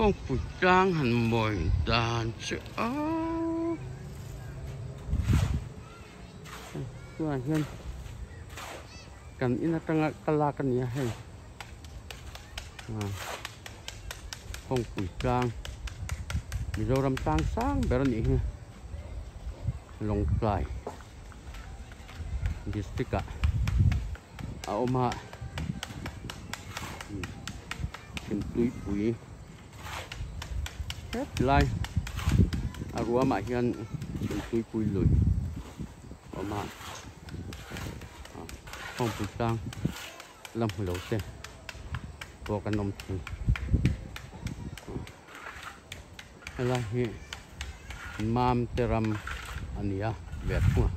Kawngpui tlang han mawi dan chu aw tunah hian kan in atanga ka lak a ni a hei kawngpui tlang Mizoram tlang sang ber a nih hi Lawngtlai district ah. A awm a thingtuipui het lai a ruamah hian thingtuipui lui a awm a khawmpui tlang la hmu lo te pawh kan awm thei helai hi Mamte ram a ni a ve thung a.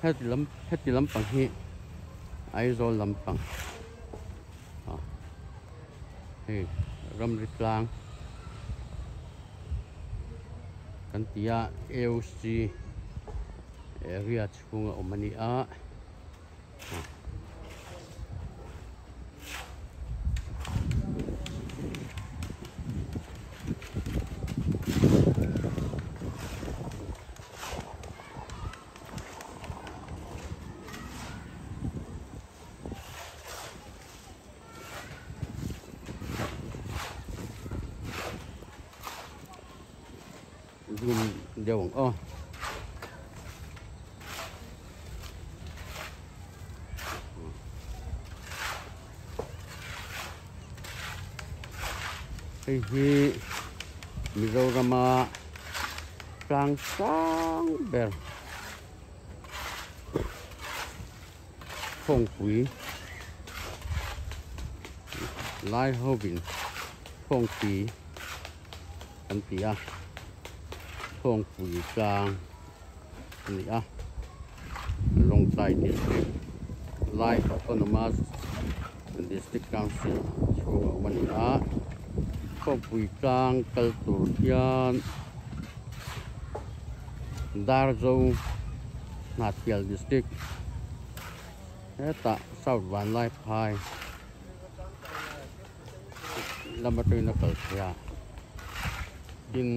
Heti lam heti lampang hi Aizawl lampang ah hei ramri tlang kan ti a AOC area chhunga awm a ni a. Zoom deuh ang aw. Hei hi Mizorama tlang sang ber Khawngpui lai hovin Khawngpui kan ti a Thawngpui tlang a ni a Lawngtlai district Lai Autonomous District Council chhung a awm a ni a Thawngpui tlang kal tur hian Darzo Hnahthial district hetah South Vanlaiphai. Lam atangin a kal thei a tin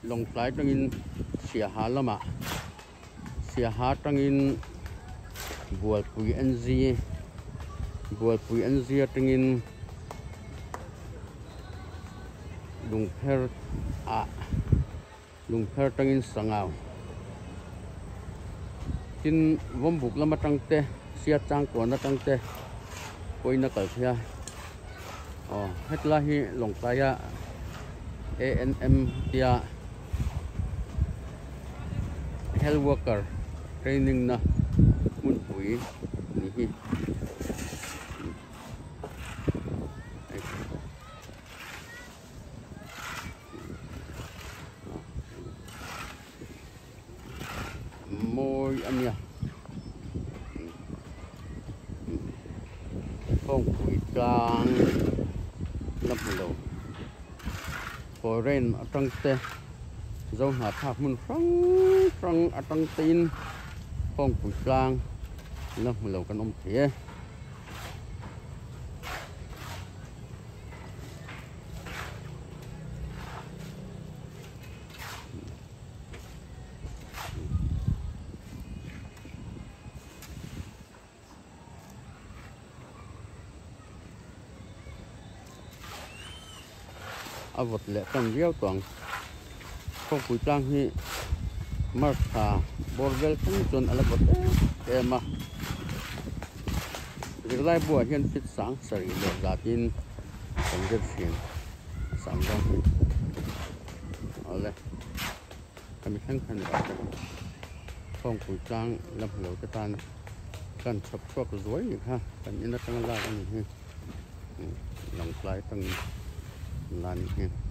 Lawngtlai atangin Siaha lamah Siaha atangin Bualpui NG Bualpui NG atangin Lungpher ah Lungpher atangin Sangau tin Vawmbuk lam atang te Siat Changkawn atang te pawhin a kal thei a aw hetlai hi Lawngtlaia ANM tia health worker training na hmunpui ni hi. Mawi a nia Thawngpui tlang la hmu lo foreign atang te Zohnahthlak hmun hrang hrang atang tein Thawngpui tlang la hmu lo kan awm thei e. A vawt leh tan viau tawh ang khawpui tlang hi march thla bawr vel thleng chuan a la vawt em em a zirlai buah hian fit sang sarih leh zatin kan zir thin a sang dawn hi awle hemi thleng khan ni rawh se khawngpui tlang la hmu lo te tan kan chhawp chhuak zuai ni kha kan in atanga lak a ni hi lawngtlai atangin la ni hi.